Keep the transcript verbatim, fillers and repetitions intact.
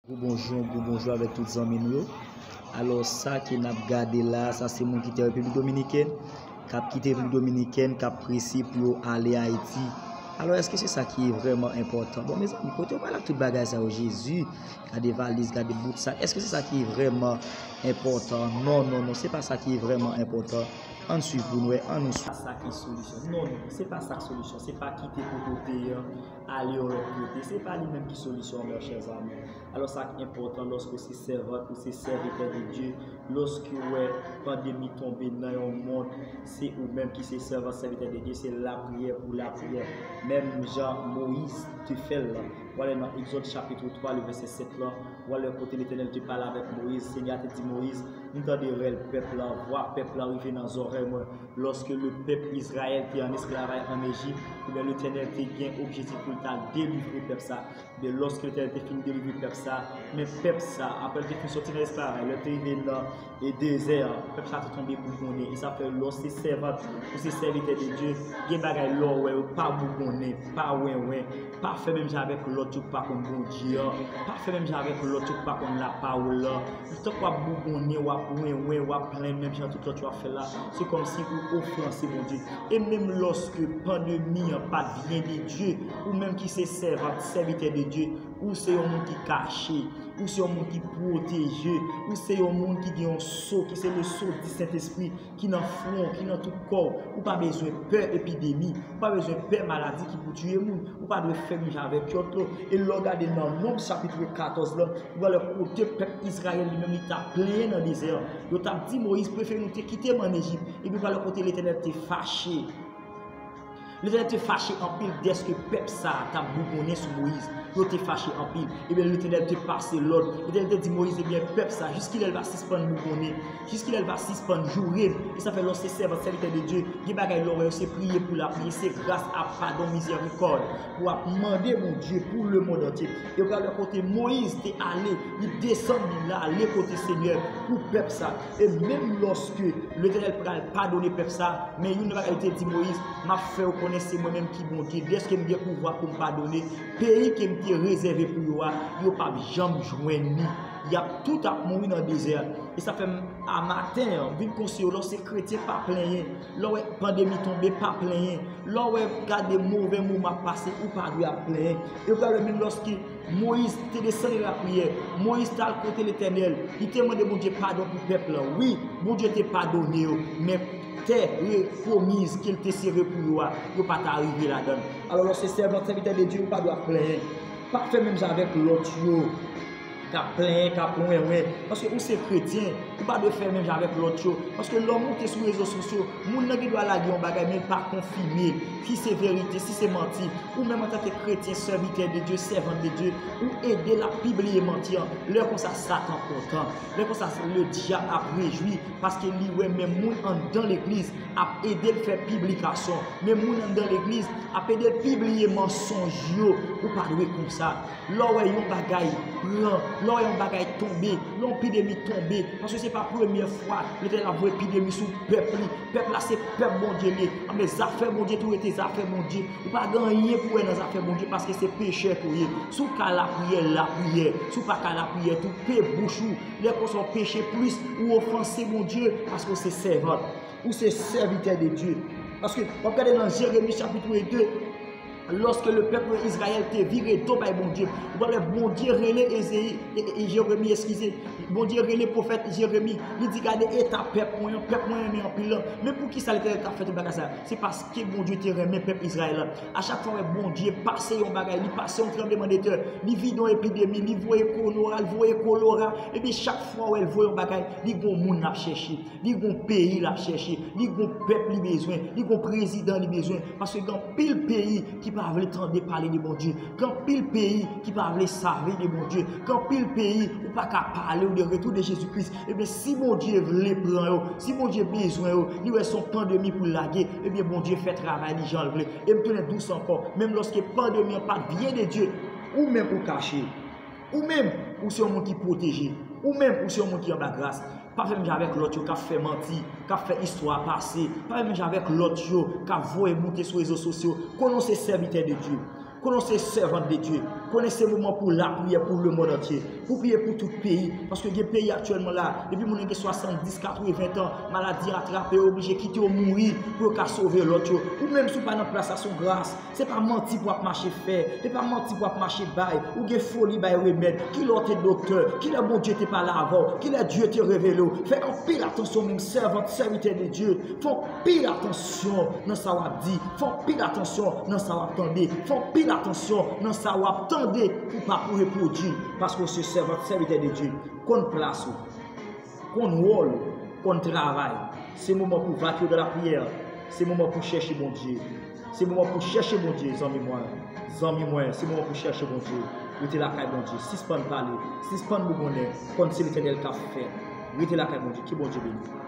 Gwo bonjou, gwo bonjou avèk tout zanmi nou yo. Alò, sa ke n ap gade la, sa se moun ki te Repiblik Dominikèn, k ap kite Repiblik Dominikèn, k ap prese pou yo ale Ayiti. Alò, èske se sa ki vrèman enpòtan? Bon, mezanmi, kote yo pral ak tout bagay sa yo, Jezi? Gade valiz, gade bout sak. Èske se sa ki vrèman enpòtan? Non, non, non, se pa sa ki vrèman enpòtan. Ann swiv pou n wè, ann nou swiv. Sa ki solisyon? Non, non, se pa sa k solisyon. Se pa kite kote w te ye an, ale yon lòt kote. Se pa li menm ki solisyon, mes chers amis. Alò, sa k enpòtan lòske w se sèvant, ou se sèvitè de Dye, lòske w wè pandemi tonbe nan yon mond, se ou menm ki se sèvant, sèvitè de Dye, se lapriyè pou lapriyè. Menm jan Moyiz te fè l lan. W ale nan Egzòd chapit twa, le vèsè sèt lan, w ale kote Letènèl te pale avèk Moyiz. Senyè a te di Moyiz, m tande rèl pèp lan, vwa pèp lan rive nan zòrèy mwen. Lòske le pèp Izrayèl te an esklavaj an Ejip, ebyen, Letènèl te gen objektif pou l ta delivre pèp sa. Ebyen, lòske Letènèl te fin delivre pèp sa, men pèp sa, apre l te fin sòti nan esklavaj, lè l te rive nan e dezè an, pèp sa te tonbe bougonnen. E sa fè lè w se sèvant, ou se sèvitè de Dye, gen bagay lè w wè yo pa bougonnen, pa wenwen, pa fè menm jan avèk lòt yo k pa konn Bondye an, pa fè menm jan avèk lòt yo k pa konn lapawòl lan. Tank w ap bougonnen, w ap wenwen, w ap plenn menm jan tout lòt yo ap fè la, se kòmsi ou ofanse Bondye. E menm lòske pandemi an pa t vyen de Dye, ou menm ki se sèvant, sèvitè de Dye, ou se yon moun ki kache, ou se yon moun ki pwoteje, ou se yon moun ki gen yon so, ki se le so di Sentespri, ki nan fwon, ki nan tout kò w. Ou pa bezwen pè epidemi, ou pa bezwen pè maladi ki pou tiye moun, ou pa dwe fè menm jan avèk lòt yo. E lè w gade nan Nonb chapit katòz lan, ou wè lè kote pèp Izrayèl li menm li t ap plenyen nan dezè an. Yo t ap di Moyiz, prefere nou te kite m ann Ejip. Epi w wè lè kote Letènèl te fache. Letènèl te fache anpil dèske pèp sa a t ap bougonnen sou Moyiz. Yo te fache anpil. Ebyen, Letènèl te pase lòd. Letènèl te di Moyiz, ebyen, pèp sa, jiskilè l va sispann bougonnen? Jiskilè l va sispann joure m? E sa fè lè w se sèvant, sèvitè de Dye, gen bagay lè w wè yo se priye pou lapriyè, se gras ak padon, mizèrikòd pou w ap mande Bondye pou lemonn antye. E w pral wè kote Moyiz te ale, li desann, li ale kote Senyè pou pèp sa. E menm lòske Letènèl pral padone pèp sa, men youn nan bagay li te di Moyiz, m ap fè yo konnen se mwen menm ki Bondye. Dèske m gen pouvwa pou m padone, peyi ke m te rezève pou yo a, yo p ap janm jwenn li. Y ap tout ap mouri nan dezè a. E sa fè m, a maten an, m vin konseye w, lè w se kretyen, pa plenyen. Lè w wè pandemi tonbe, pa plenyen. Lè w wè gade move moman ap pase, ou pa dwe ap plenyen. E w pral wè menm lòske Moyiz te desann lapriyè, Moyiz t al kote Letènèl, li te mande Bondye padon pou pèp lan. Wi, Bondye te padone yo, men tè re-, pwomiz ke l te sere pou yo a, yo pa t arive ladan l. Alò, lè w se sèvant, sèvitè de Dye, ou pa dwe ap plenyen. Pa fè menm jan avèk lòt yo k ap plenyen, k ap wenwen. Paske ou se kretyen, ou pa dwe fè menm jan avèk lòt yo. Paske lè w moute sou rezo sosyo, moun nan gen dwa lage yon bagay, men l pa konfime l. Si se verite, si se manti. Ou menm antanke kretyen, sèvitè de Dye, sèvant de Dye, ou ede l ap pibliye manti an. Lè konsa, Satan kontan. Lè konsa, ledyab ap rejwi, paske li wè menm moun anndan legliz ap ede l fè piblikasyon. Men moun anndan legliz ap ede l pibliye mansonj yo. Ou pa dwe konsa. Lè w wè yon bagay pran, lè w wè yon bagay tonbe, lè yon epidemi tonbe, paske se pa premyè fwa Letènèl ap voye epidemi sou pèp li. Pèp la se pèp Bondye li ye. Anben, zafè Bondye tou rete zafè Bondye. Ou pa gen anyen pou wè nan zafè Bondye paske se pechè ke w ye. Si w ka lapriyè, lapriyè. Si w pa ka lapriyè tou, pe bouch ou. Lè konsa w peche plis, ou ofanse Bondye paske w se sèvant. Ou se sèvitè de Dye. Paske w ap gade nan Jeremi chapit de, lòske le pèp Izrayèl te vire do bay Bondye, ou pral wè Bondye rele Ezeyi, e, e, Jeremi, eskize, Bondye rele pwofèt Jeremi, li di, gade eta pèp mwen an, pèp mwen renmen anpil lan. Men poukisa Letènèl t ap fè tout bagay sa? Se paske Bondye te renmen pèp Izrayèl lan. A chak fwa w wè Bondye pase yon bagay, li pase yon tranblemanntè, li vide yon epidemi, li voye kolera, li voye kolera, epi chak fwa w wè l voye yon bagay, li gon moun l ap chèche. Li gon peyi l ap chèche, li gon pèp li bezwen, li gon prezidan li bezwen. Paske gen anpil peyi ki pa vle tande pale de Bondye. Gen anpil peyi ki pa vle save de Bondye. Gen anpil peyi ou pa ka pale yo de retou de Jezi Kris. Ebyen, si Bondye vle pran yo, si Bondye bezwen yo, li wè se yon pandemi pou l lage, ebyen, Bondye fè travay li jan l vle. E m tounen dous ankò, menm lòske pandemi an pa t vyen de Dye, ou menm ou kache. Ou menm, ou se yon moun ki pwoteje. Ou menm, ou se yon moun ki anba gras. Pa fè menm jan avèk lòt yo k ap fè manti, k ap fè istwa pase. Pa fè menm jan avèk lòt yo k ap voye moute sou rezo sosyo. Konnen w se sèvitè de Dye. Konnen w se sèvant de Dye. Konnen se moman pou lapriyè pou lemonn antye, pou priye pou tout peyi, paske gen peyi aktyèlman la, depi moun nan gen swasanndis, katreven tan, maladi atrape yo, oblije kite yo mouri pou yo ka sove lòt yo. Ou menm si w pa nan plas la, se yon gras. Se pa manti pou w ap mache fè, se pa manti pou w ap mache bay. Ou gen foli bay remèd. Kilè w te doktè? Kilè Bondye te pale avè w? Kilè Dye te revele w? Fè anpil atansyon menm sèvant, sèvitè de Dye. Fè anpil atansyon nan sa w ap di. Fè anpil atansyon nan sa w ap tande. Fè anpil atansyon nan sa w ap tande pou pa pou repwodui. Paske w se sèvant, sèvitè de Dye. Konn plas ou. Konn wòl ou. Konn travay. Se moman pou vaquer dans la prière. Se moman pou chèche Bondye. Se moman pou chèche Bondye, zanmi mwen. Zanmi mwen, se moman pou chèche Bondye. Rete lakay Bondye. Sispann pale. Sispann bougonnen. Konn se Letènèl k ap fè. Rete lakay Bondye. Ke Bondye beni w.